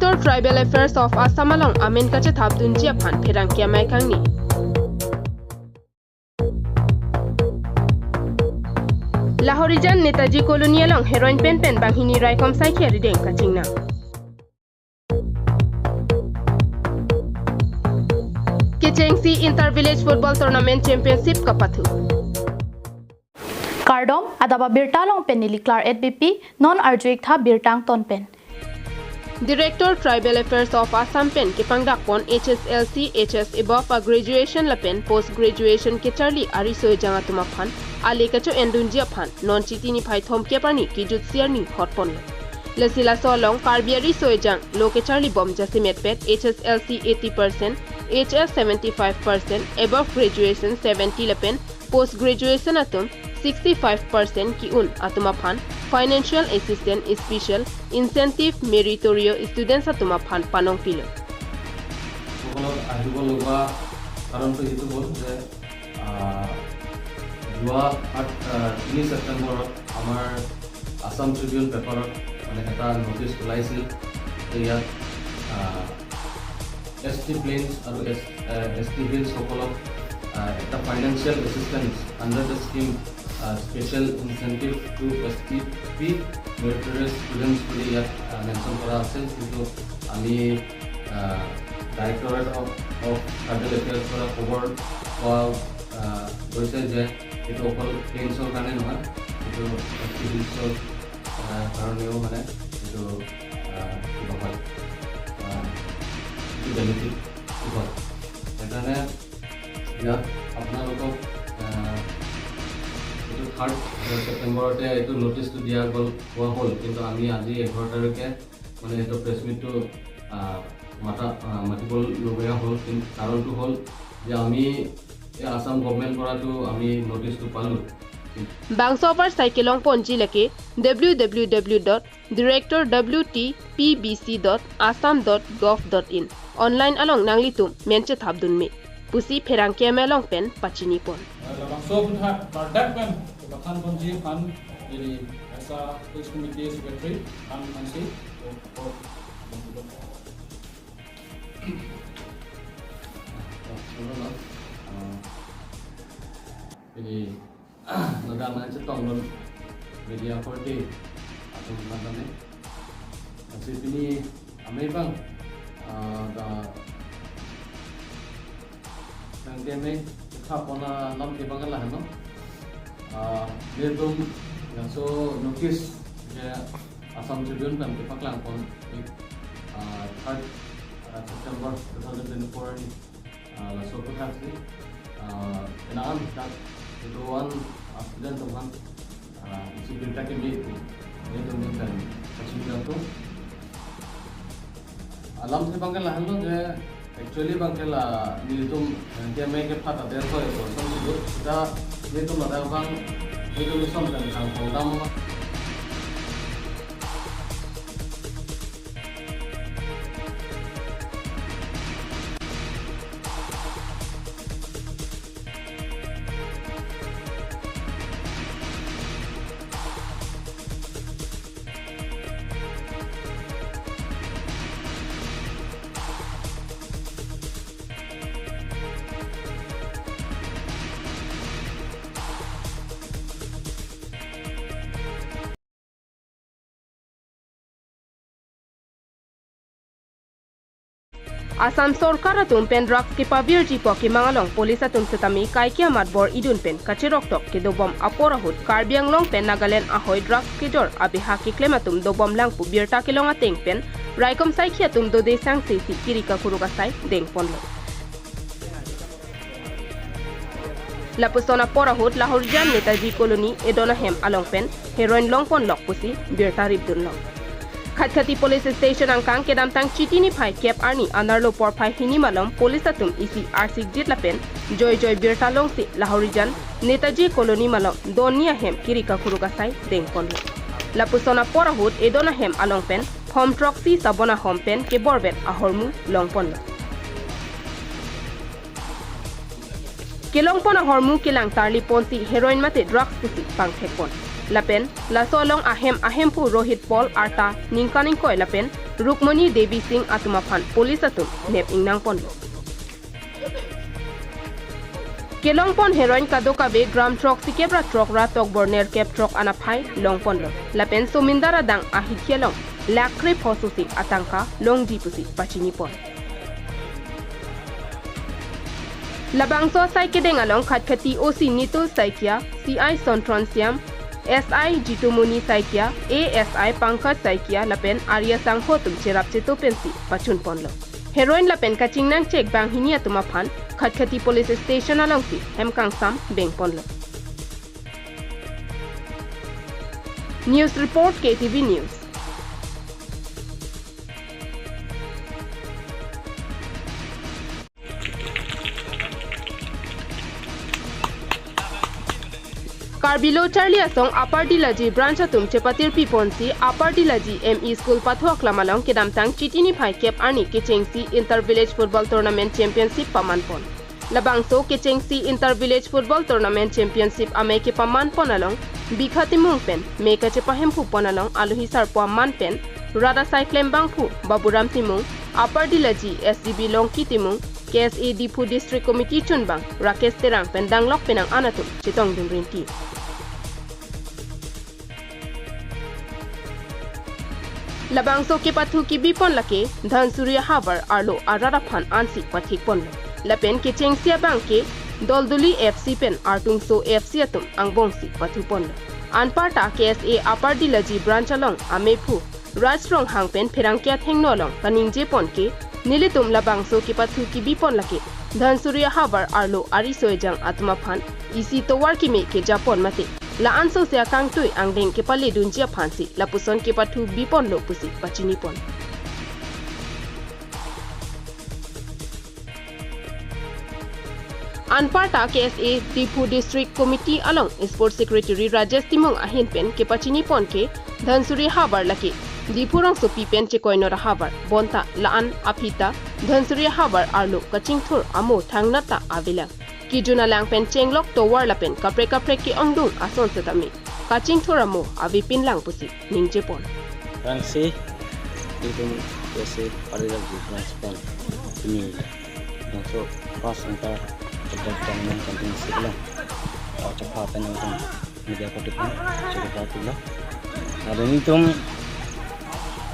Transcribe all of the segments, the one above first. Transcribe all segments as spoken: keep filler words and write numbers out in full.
Director Tribal Affairs of Assam along amen kachethap dunji aphan pherangke amei kangni. Lahorijan Netaji Colony along heroin pen pen banghini raikom saikhi arideng kachingnang. Kechengsi Inter Village Football Tournament Championship kapathu. Kardom, adap abirta along pen neli Klar et B P, non arju-ik tha birta angton pen. Director Tribal Affairs of Assam pen kepangdakpon H S L C, H S above a graduation lapen post graduation kecharli ariso ejang atum aphan ale kacho-endunji aphan non Chiti niphai thomkep arni kejutsi arni hotponlo. Lasi laso along Karbi ariso ejang lo kecharlibom jasemetpet H S L C eighty percent, H S seventy-five percent, above graduation seventy lapen post graduation atum sixty-five percent ki-un atum aphan financial assistance, special incentive, meritorious students atum aphan panongpilo. সকলক আহিব লগা কাৰণটো এইটো হ'ল যে, আহ, যোৱা সাত, আহ, তিনি ছেপ্টেম্বৰত আমাৰ আছাম ট্ৰিবিউন পেপাৰত মানে এটা নটিচ ওলাইছিল যে ইয়াত, আহ, এছ টি প্লেইনছ আৰু এছ, আহ, এছ টি হিলছসকলক, আহ, এটা financial assistance under the scheme, ah, special incentive to S T P meritorious students বুলি ইয়াত, আহ, মেনশ্যন কৰা আছিল, কিন্তু আমি, আহ, ডাইৰেক্টৰেট অফ, অফ ট্ৰাইবেল এফেয়াৰ্ছৰ পৰা খবৰ পোৱা, আহ, গৈছে যে এইটো অকল প্লেইনছৰ কাৰণে নহয়, এইটো এছ টি হিলছৰ, আহ, কাৰণেও মানে এইটো, আহ, কিবা হয়, আহ, এইটো বেনিফিট হয়। সেইকাৰণে ইয়াত আপোনালোকক, আহ, এইটো থাৰ্ড ছেপ্টেম্বৰতে এইটো নটিচটো দিয়া গ'ল, পোৱা হ'ল, কিন্তু আমি আজি এঘাৰ তাৰিখে মানে এইটো প্ৰেছ মিটটো, আহ, মাতা, আহ, মাতিবলগীয়া হ'ল। কিন-, কাৰণটো হ'ল যে আমি এই আছাম গভৰ্ণমেণ্ট পৰাতো আমি নটিচটো পালোঁ। Bangso avarsai kelongponji lake W W W dot director W T P B C dot assam dot gov dot in, online along nanglitum men chethapdunme pusi pherangke amei along pen pachinipon. Labangso aputhak bardak pen kepathanponji aphan neli asa Hills Committee Secretary An Hanse. Ini ladak nangchetongdun media authority atum aphan tame. Lasi pini amei abang, ah, da nangkeme kethapon alamthe abang ke lahenlo. Ah, nelitum laso notice je Assam Tribune pen kepaklangpon, ah, third, ah, September two thousand twenty-four arni, ah, laso aputhak si, ah, penang an dak kedo-an, ah, student atum aphan, ah, isi birta keme, nelitum pen kachini atum. Alamthe abang ke lahenlo je, actually abang ke la nelitum, eh, keme kepatha der soi ko som sido, sita nelitum ladak abang, nelitum som pen kangkong dam. Assam sorkar atum pen drugs kepavirji pu akemang along police atum setame kaike amat bor-idun pen kacheroktok kedobom apor ahut Karbi Anglong pen Nagaland ahoi drugs kejor abeha keklem atum dobomlang pu birta kelong ateng pen raikom saikhi atum dode sangse si kiri kakuruk asai dengponlo. Lapuson apor ahut Lahorijan Netaji Colony edon ahem along pen heroin longponlok pusi birta ripdunlong. Khatkhati Police Station angkang kedamtang Chiti niphai kep arni anerlo porphai hini malom police atum isi arsikjit lapen joijoi birta longsi Lahorijan Netaji Colony malom donni ahem kiri kakuruk asai dengponlo. Lapuson apor ahut edon ahem along pen hom throksi sabon ahom pen keborvet ahormu longponlo. Kelongpon ahormu kelang tarliponsi heroin mate drugs pusi pangthekpon. Lapen laso along ahem ahemphu Rohit Paul arta ningkan ingkoi lapen Rukmoni Devi Singh atum aphan police atum nep ingnang ponlo. Kelong pon heroin kadokave gram throk sikep ra throk ra tokbor nerkep throk anaphai long ponlo. Lapen Somindar adang ahithi along lakh krepho sosi atangka longji pusi pachini pon. Labangso asai kedeng along Khatkhati O C Nitul Saikia, C I Sontron Siam, S I Jitumuni Saikia, A S I Pankaj Saikia lapen Arya Sangho atum cherap cheto pensi pachun ponlo. Heroin lapen kachingnang chek banghini atum aphan Khatkhati Police Station alongsi hem kangsam beng ponlo. News report, K T V News. Karbi Lo Charli Asong Upper Dilaji branch atum chepatirpi ponsi Upper Dilaji M E School pathu aklam along kedamtang Chiti niphai kep arni kechengsi Inter Village Football Tournament Championship paman pon. Labangso kechengsi Inter Village Football Tournament Championship amei kepaman pon along Bikha Timung pen mei kachepahemphu pon along alohi sarpo aman pen rat asai klembangphu Baburam Timung, Upper Dilaji S G B Longki Timung, K S A Diphu District Committee chunbang Rakesh Terang pen danglok penang an atum chetongdun rinti. Labangso kepathu kebi pon lake Dhansuri ahavar arlo arat aphan ansi pathik ponlo. Lapen kechengsi abang ke Dolduli F C pen Artungso F C atum angbongsi pathu ponlo. Anparta K S A Upper Dilaji branch along ameiphu Raj Ronghang pen pherangke athengno along kaningje pon ke nelitum labangso kepathu kebi pon lake Dhansuri ahavar arlo ariso ejang atum aphan isi tovar keme keja pon mate la-an sose akangtui angdeng kepaledunji aphansi lapuson kepathu bi ponlo pusi pachini pon. Anparta K S A Diphu District Committee along Sports Secretary Rajesh Timung ahin pen kepachini pon ke Dhansuri havar lake Diphu rongsopi pen chekoinor havar bonta la-an aphi ta Dhansuri havar arlo kachingthur amo thangnat ta avelang. Kejun alang pen chenglok tovar lapen kaprek kaprek ke-ongdung ason setame kachingthur amo avepinlang pusi ningje pon. Rangsi itum K S A Upper Dilaji branch pen pini bangso first inter football tournament championship along, ah, chepha pen nangtum media kotip pen chepha pilo. Lalu nelitum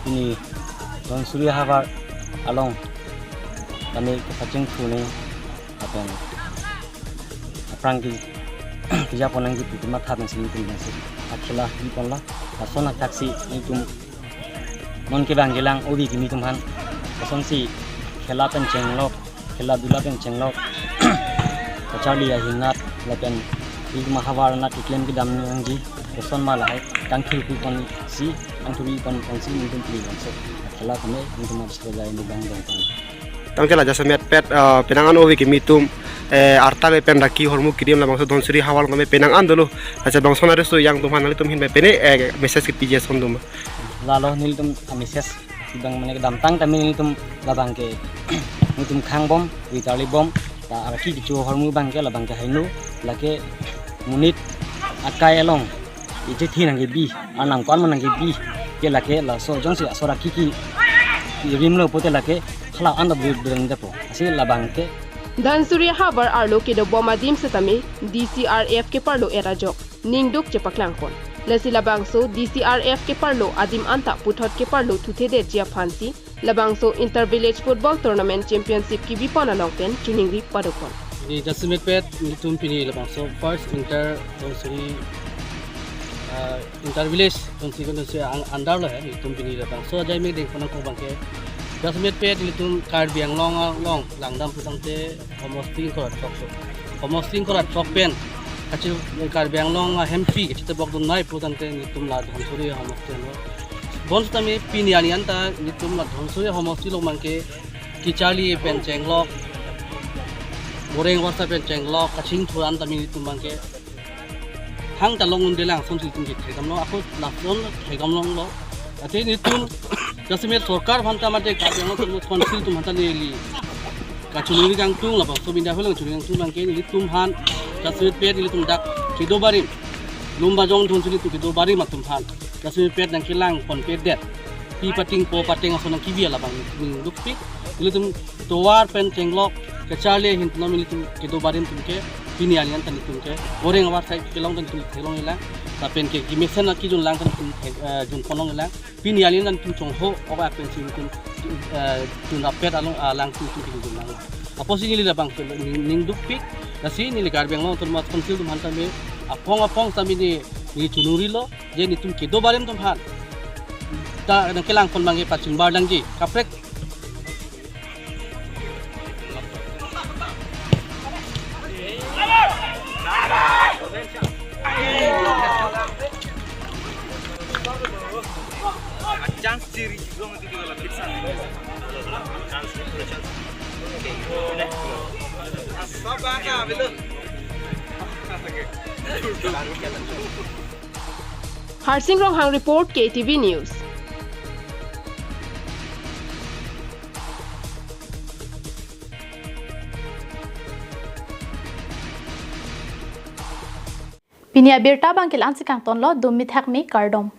pini Dhansuri havar along kami kepachingthur ni apeng aphrang ke keja pon nangji pu matha pensi nelitum pensi akhela bi ponlo. Lason athaksi nelitum non kevang kelang ove kimi atum aphan lasonsi khela pen chenglok, khela dula pen chenglok, kacharli ahingnat lapen nelitum ahavar anat keklem kedam nangji lason ma lahai kangthurpi ponsi, kangthurpi pon ponsi nelitum pini bangso khela kami nelitum abis kerja ini bang dong pon. Tangte la jasemet pet, eh, penang an ove kimi atum, eh, arta le pen raki hormu kirim labangso Dhansuri havar tame penang an dolo. Acha bangso nare so yang atum aphan nelitum ahin pen pene, eh, message kepiji ason doma. Lalo nelitum a-message bang mane kedamtang tame nelitum labang ke nelitum khangbom, vitarli bom, ta arki kecho hormu abang ke labang ke hainu, lake monit akai along ijethi nangkebi, arnam ko-an ma nangkebi, ke lake laso jongsi asor aki ke rimlo pote lake hala anda berdeng depo. Lasi labang ke. Dhansuri havar arlo kedobom adim setame D C R F keparlo et ajok ningduk chepaklang pon. Lasi labangso D C R F keparlo adim anta puthot keparlo thuthedetji aphansi labangso Inter Village Football Tournament Championship kebi pon along pen choningri padopon. Pini jasemet pet nelitum pini labangso first inter Dhansuri, ah, inter village Dhansuri constituency ang under lo he nelitum pini labangso ajai me deng pon ako abang ke. Jasemet pet nelitum Karbi Anglong along langdam pu tangte homosti ingkoi ra throk so. Homosti ingkoi ra throk pen kachi Karbi Anglong ahempi kachetebok dun nai pu tangte nelitum la Dhansuri homosti lo. Bonsetame pini arni anta nelitum la Dhansuri homosti along abang ke kacharli pen chenglok, boreng warsa pen chenglok, kachingthur an tame nelitum abang ke hang ta long undelang ason si nelitum ke thekdamlo, ako lason thekdam longlo. Ate nelitum jasemet sorkar aphanta mate Karbi Anglong Autonomous Council atum aphanta neli kachiningri kangtung labangso media helo chiningri kangtung abang ke nelitum aphan jasemet pet nelitum dak kedo barim, Lumbajong Dhansuri atum kedo barim atum aphan jasemet pet nangkelang ponpedet. Pi pateng po pateng ason nangkebi alabang ningdukpik. Ilitum tovar pen chenglok kacharli ahin punon ilitum kedo barim atum ke pini arni an ta nelitum ke goreng avar sai kelong ta nelitum theklong ilang. Lapen ke kemesen akijun lang ta nelitum thek, eh, junpon long ilang. Pini arni an nelitum chongho ok apensi nelitum, eh, junrapet along, ah, alangtum nelitum kejun lang. Apotsi neli labang ke ning, ningdukpik. Lasi neli Karbi Anglong Autonomous Council atum aphan tame apong apong tame neli, neli choningri lo. Je nelitum kedo barim atum aphan ta nangkelangpon abang ke pachingbar nangji. Kaprek. Harsing Ronghang report, K T V News. Pini abirta abang ke la-ansi kangtonlo, dum mithak me, kardom.